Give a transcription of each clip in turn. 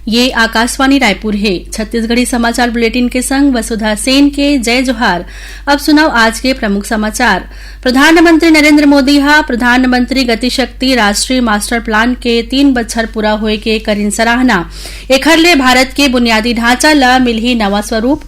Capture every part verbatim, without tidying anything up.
ये आकाशवाणी रायपुर हे। छत्तीसगढ़ी समाचार बुलेटिन के संग वसुधा सेन के जय जोहार। अब सुनव आज के प्रमुख समाचार। प्रधानमंत्री नरेंद्र मोदी ह प्रधानमंत्री गति शक्ति राष्ट्रीय मास्टर प्लान के तीन बछर पूरा होए के करिन सराहना। एखर ले भारत के बुनियादी ढांचा ल मिलही नवा स्वरूप।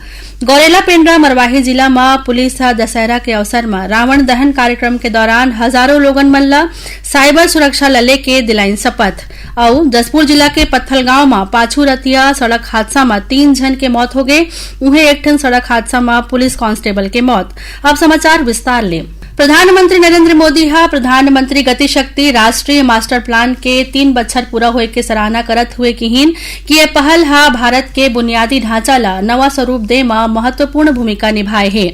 गौरेला पेंड्रा मरवाही जिला म पुलिस ह दशहरा के अवसर म रावण दहन कार्यक्रम के दौरान हजारों लोगन मन ल साइबर सुरक्षा ल लेके दिलाइन शपथ। अउ जशपुर जिला के पत्थलगांव म पाछू रतिया सड़क हादसा म तीन झन के मौत होगे, उहें एक ठन सड़क हादसा म पुलिस कांस्टेबल के मौत। अब समाचार विस्तार ले। प्रधानमंत्री नरेंद्र मोदी ह प्रधानमंत्री गति शक्ति राष्ट्रीय मास्टर प्लान के तीन बछर पूरा होए के सराहना करत हुए किहीन कि ये पहल ह भारत के बुनियादी ढांचा ल नवा स्वरूप दे म महत्वपूर्ण भूमिका निभाए हे।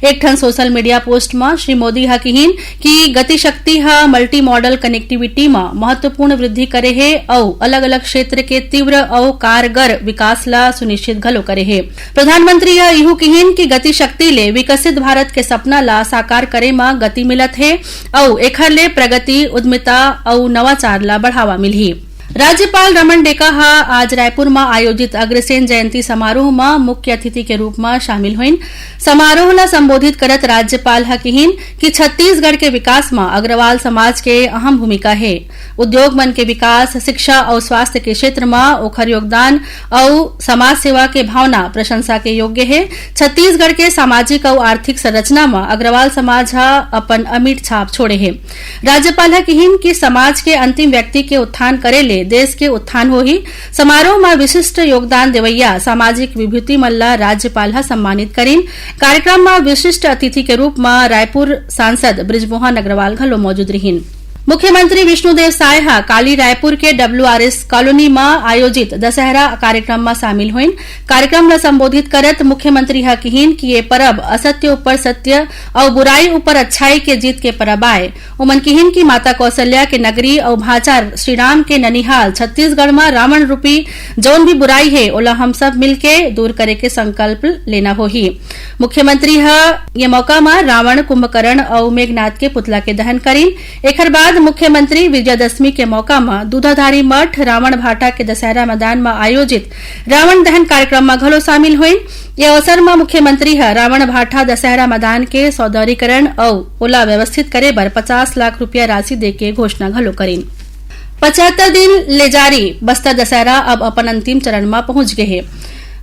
एक ठन सोशल मीडिया पोस्ट म श्री मोदी ह किहीन कि गति शक्ति ह मल्टी मॉडल कनेक्टिविटी म महत्वपूर्ण वृद्धि करे हे अउ अलग-अलग क्षेत्र के तीव्र अउ कारगर विकास ल सुनिश्चित घलो करे हे। प्रधानमंत्री ह इहू किहीन कि गति शक्ति ले विकसित भारत के सपना ल साकार करे म गति मिलत हे अउ एखर ले प्रगति, उद्यमिता अउ नवाचार ल बढ़ावा मिलही। राज्यपाल रमन डेका ह आज रायपुर म आयोजित अग्रसेन जयंती समारोह म मुख्य अतिथि के रूप म शामिल होइन। समारोह ल संबोधित करत राज्यपाल ह किहीन कि छत्तीसगढ़ के विकास म अग्रवाल समाज के अहम भूमिका हे। उद्योग मन के विकास, शिक्षा अउ स्वास्थ्य के क्षेत्र म ओखर योगदान अउ समाज सेवा के भावना प्रशंसा के योग्य हे। छत्तीसगढ़ के सामाजिक अउ आर्थिक संरचना म अग्रवाल समाज ह अपन अमिट छाप छोड़े हे। राज्यपाल ह किहीन कि समाज के अंतिम व्यक्ति के उत्थान करे ले देश के उत्थान होही। समारोह म विशिष्ट योगदान देवइया सामाजिक विभूति मन ल राज्यपाल ह सम्मानित करिन। कार्यक्रम म विशिष्ट अतिथि के रूप म रायपुर सांसद बृजमोहन अग्रवाल घलो मौजूद रिहीन। मुख्यमंत्री विष्णुदेव साय ह काली रायपुर के डब्ल्यूआरएस कॉलोनी म आयोजित दशहरा कार्यक्रम म शामिल होइन। कार्यक्रम ल संबोधित करत मुख्यमंत्री ह किहीन कि ये परब असत्य ऊपर सत्य अउ बुराई ऊपर अच्छाई के जीत के परब आय। ओमन किहीन कि माता कौशल्या के नगरी अउ भांचा श्री राम के ननिहाल छत्तीसगढ़ म रावण रूपी जउन भी बुराई हे, ओला हम सब मिलके दूर करे के संकल्प लेना होही। मुख्यमंत्री ह ये मौका म रावण, कुंभकर्ण अउ मेघनाथ के पुतला के दहन करिन। एखर बाद मुख्यमंत्री विजयादशमी के मौका म दूधाधारी मठ रावण भाटा के दशहरा मैदान म आयोजित रावण दहन कार्यक्रम म घलो शामिल होइन। ये अवसर म मुख्यमंत्री ह रावण भाटा दशहरा मैदान के सौंदर्यीकरण अउ ओला व्यवस्थित करे बर पचास लाख रुपया राशि दे के घोषणा घलो करिन। पचहत्तर दिन ले जारी बस्तर दशहरा अब अपन अंतिम चरण म पहुंच गे हे।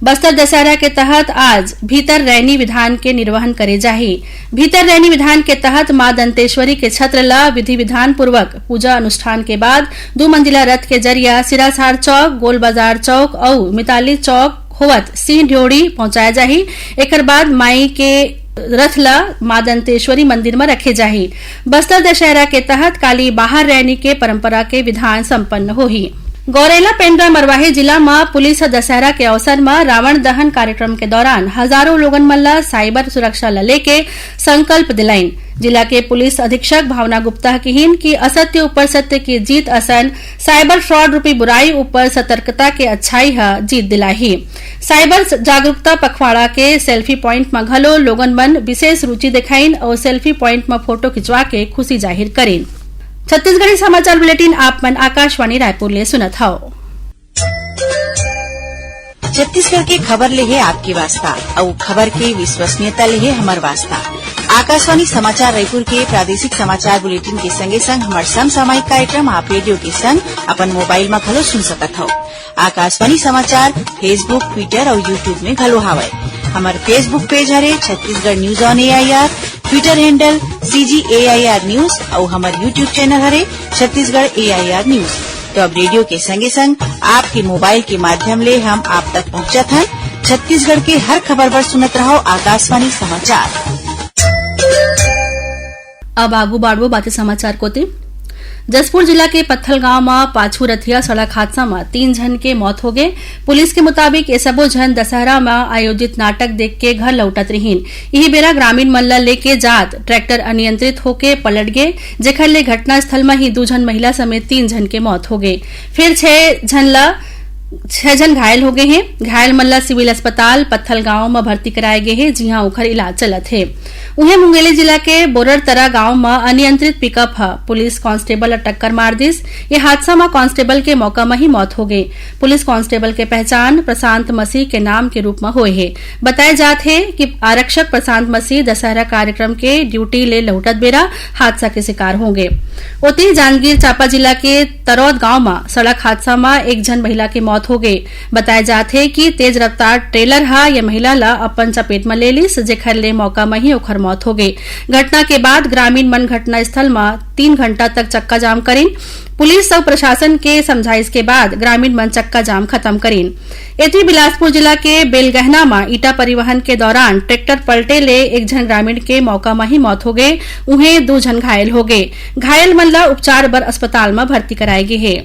बस्तर दशहरा के तहत आज भीतर रैनी विधान के निर्वहन करे जाही। भीतर रैनी विधान के तहत मां दंतेश्वरी के छत्र ल विधि विधान पूर्वक पूजा अनुष्ठान के बाद दू मंजिला रथ के जरिया सिरासार चौक, गोल बाजार चौक अउ मिताली चौक होवत सिंह ढ्योढ़ी पहुंचाया जाही। एकर बाद माई के रथ ल मां दंतेश्वरी मंदिर म रखे जाही। बस्तर दशहरा के तहत काली बाहर रैनी के परंपरा के विधान संपन्न होही। गौरेला पेंड्रा मरवाही जिला म पुलिस ह दशहरा के अवसर म रावण दहन कार्यक्रम के दौरान हजारों लोगन मन ल साइबर सुरक्षा ल लेके संकल्प दिलाइन। जिला के पुलिस अधीक्षक भावना गुप्ता ह किहीन कि असत्य ऊपर सत्य के जीत असन साइबर फ्रॉड रूपी बुराई ऊपर सतर्कता के अच्छाई ह जीत दिलाही। साइबर जागरूकता पखवाड़ा के सेल्फी प्वाइंट म घलो लोगन मन विशेष रुचि देखाइन अउ सेल्फी प्वाइंट म फोटो खिंचवा के खुशी जाहिर करिन। छत्तीसगढ़ी समाचार बुलेटिन आप मन आकाशवाणी रायपुर ले सुनत हव। छत्तीसगढ़ के खबर ले हे आपके वास्ता, अउ खबर के विश्वसनीयता ले हे हमर वास्ता। आकाशवाणी समाचार रायपुर के प्रादेशिक समाचार बुलेटिन के संगे संग हमर समसामयिक कार्यक्रम आप रेडियो के संग अपन मोबाइल म घलो सुन सकत हव। आकाशवाणी समाचार Facebook, Twitter अउ YouTube में घलो हावय। हमर Facebook पेज हरे Chhattisgarh news on AIR, Twitter handle CG AIR news अउ हमर YouTube चैनल हरे छत्तीसगढ़ एआईआर न्यूज। तो अब रेडियो के संगे संग आपके मोबाइल के माध्यम ले हम आप तक पहुंचत हन। छत्तीसगढ़ के हर खबर बर सुनत रहव आकाशवाणी समाचार। अब आगू बाढ़बो बाते समाचार कोति। जशपुर जिला के पत्थलगांव म पाछू रथिया सड़क हादसा म तीन झन के मौत हो गे। पुलिस के मुताबिक, ये सबो झन दशहरा म आयोजित नाटक देख के घर लौटत रिहीन। इही बेरा ग्रामीण मन ल लेके जात ट्रैक्टर अनियंत्रित होके पलट गे, जेखर ले घटनास्थल म ही दू झन महिला समेत तीन झन के मौत हो गे। फेर छह झन ल छह झन घायल हो गए हैं। घायल मन ला सिविल अस्पताल पत्थलगांव म भर्ती कराए गए हे, जिहां ओखर इलाज चलत हे। उहें, मुंगेली जिला के बोररतरा गांव म अनियंत्रित पिकअप ह पुलिस कांस्टेबल ला टक्कर मार दिस। ये हादसा म कांस्टेबल के मौका म ही मौत हो गए। पुलिस कांस्टेबल के पहचान प्रशांत मसीह के नाम के रूप म होए हे। बताए जात हे कि आरक्षक प्रशांत मसीह दशहरा कार्यक्रम के ड्यूटी ले लौटत बेरा हादसा के शिकार हो गए। ओती, जांजगीर चांपा जिला के तरौद गांव म सड़क हादसा म एक झन महिला के मौत हो गए। बताए जात हे कि तेज रफ्तार ट्रेलर ह ये महिला ला अपन चपेट म ले लिस, जेखर ले मौका म ही ओखर मौत हो गए। घटना के बाद ग्रामीण मन घटना स्थल म तीन घंटा तक चक्का जाम करिन। पुलिस अउ प्रशासन के समझाइश के बाद ग्रामीण मन चक्का जाम खत्म करिन। एती, बिलासपुर जिला के बेलगहना म ईटा परिवहन के दौरान ट्रैक्टर पलटे ले एक झन ग्रामीण के मौका म ही मौत हो गए। उहें, दू झन घायल हो गए। घायल मन ला उपचार बर अस्पताल म भर्ती कराए गे हे।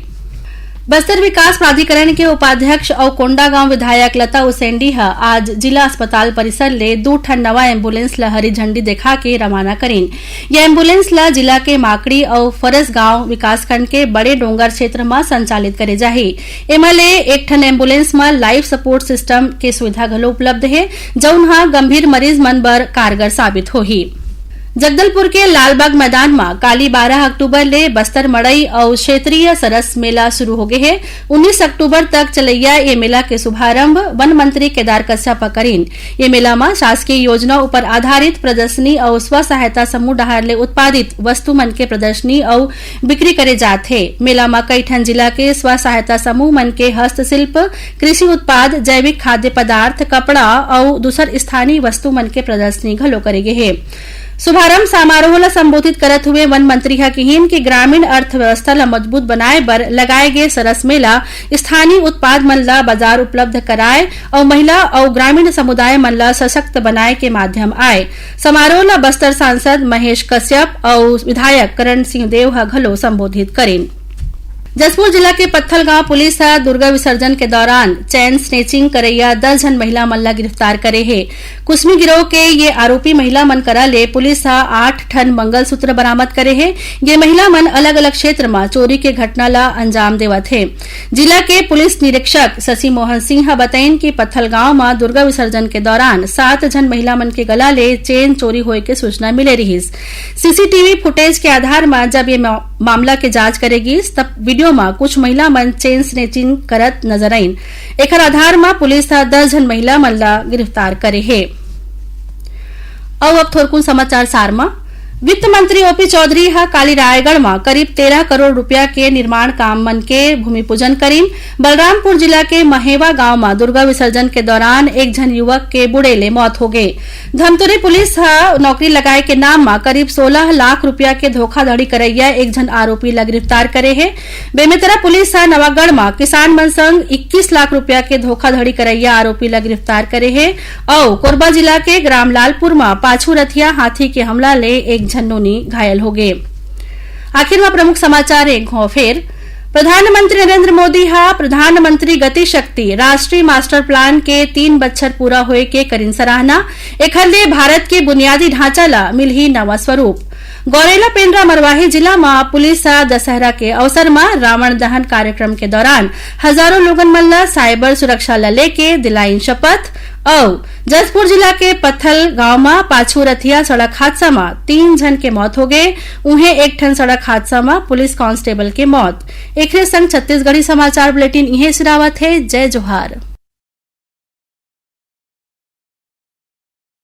बस्तर विकास प्राधिकरण के उपाध्यक्ष अउ कोंडागांव विधायक लता उसेंडी ह आज जिला अस्पताल परिसर ले दू ठन नवा एम्बुलेंस ल हरी झंडी देखा के रवाना करिन। ये एम्बुलेंस ल जिला के माकड़ी अउ फरसगांव विकासखंड के बड़े डोंगर क्षेत्र म संचालित करे जाही। एमा ले एक ठन एम्बुलेंस म लाइफ सपोर्ट सिस्टम के सुविधा घलो उपलब्ध हे, जउन ह गंभीर मरीज मन बर कारगर साबित होही। जगदलपुर के लालबाग मैदान म काली बारह अक्टूबर ले बस्तर मड़ई अउ क्षेत्रीय सरस मेला शुरू हो गे हे। उन्नीस अक्टूबर तक चलैया ये मेला के शुभारंभ वन मंत्री केदार कश्यप ह करिन। ये मेला म शासकीय योजना ऊपर आधारित प्रदर्शनी अउ स्व सहायता समूह डहार ले उत्पादित वस्तु मन के प्रदर्शनी अउ बिक्री करे जात हे। मेला म कई ठन जिला के स्व सहायता समूह मन के हस्तशिल्प, कृषि उत्पाद, जैविक खाद्य पदार्थ, कपड़ा अउ दूसर स्थानीय वस्तु मन के प्रदर्शनी घलो करे गे हे। शुभारंभ समारोह ल संबोधित करत हुए वन मंत्री ह किहिन कि ग्रामीण अर्थव्यवस्था ल मजबूत बनाए बर लगाए गे सरस मेला स्थानीय उत्पाद मन ल बाजार उपलब्ध कराए अउ महिला अउ ग्रामीण समुदाय मन ल सशक्त बनाए के माध्यम आए। समारोह ल बस्तर सांसद महेश कश्यप अउ विधायक करण सिंह देव ह घलो संबोधित करिन। जशपुर जिला के पत्थलगांव पुलिस ह दुर्गा विसर्जन के दौरान चेन स्नेचिंग करैया दस झन महिला मन ला गिरफ्तार करे हे। कुसमी गिरोह के ये आरोपी महिला मन करा ले पुलिस ह आठ ठन मंगलसूत्र बरामद करे हे। ये महिला मन अलग-अलग क्षेत्र म चोरी के घटना ला अंजाम देवत हे। जिला के पुलिस निरीक्षक शशि मोहन सिंह ह बताइन कि पत्थलगांव म दुर्गा विसर्जन के दौरान सात झन महिला मन के गला ले चेन चोरी होए के सूचना मिले रिहिस। सीसीटीवी फुटेज के आधार म जब ये मा-, मामला के जांच करे गिस, तब वीडियो म कुछ महिला मन चेन स्नेचिंग करत नजर आइन। एखर आधार म पुलिस ह दस झन महिला मन ला गिरफ्तार करे हे। अउ अब थोरकुन समाचार सार म। वित्त मंत्री ओपी चौधरी ह काली रायगढ़ म करीब तेरह करोड़ रुपया के निर्माण काम मन के भूमि पूजन करिन। बलरामपुर जिला के महेवा गांव म दुर्गा विसर्जन के दौरान एक झन युवक के बुड़े ले मौत हो गे। धमतरी पुलिस ह नौकरी लगाए के नाम म करीब सोलह लाख रुपया के धोखाधड़ी करैया एक झन आरोपी ल गिरफ्तार करे हे। बेमेतरा पुलिस ह नवागढ़ म किसान मन संग इक्कीस लाख रुपया के धोखाधड़ी करैया आरोपी ल गिरफ्तार करे हे। अउ कोरबा जिला के ग्राम लालपुर म पाछू रथिया हाथी के हमला ले एक झन नोनी घायल हो गे। आखिर म प्रमुख समाचार एक घौं फेर। प्रधानमंत्री नरेंद्र मोदी ह प्रधानमंत्री गति शक्ति राष्ट्रीय मास्टर प्लान के तीन बछर पूरा होए के करिन सराहना। एखर ले भारत के बुनियादी ढांचा ल मिलही नवा स्वरूप। गौरेला पेंड्रा मरवाही जिला म पुलिस ह दशहरा के अवसर म रावण दहन कार्यक्रम के दौरान हजारों लोगन मन ल साइबर सुरक्षा ल लेके दिलाइन शपथ। अउ जशपुर जिला के पत्थल गांव म पाछू रथिया सड़क हादसा म तीन झन के मौत हो गे, उहें एक ठन सड़क हादसा म पुलिस कांस्टेबल के मौत। एखरे संग छत्तीसगढ़ी समाचार बुलेटिन इहें सिरावत हे। जय जोहार।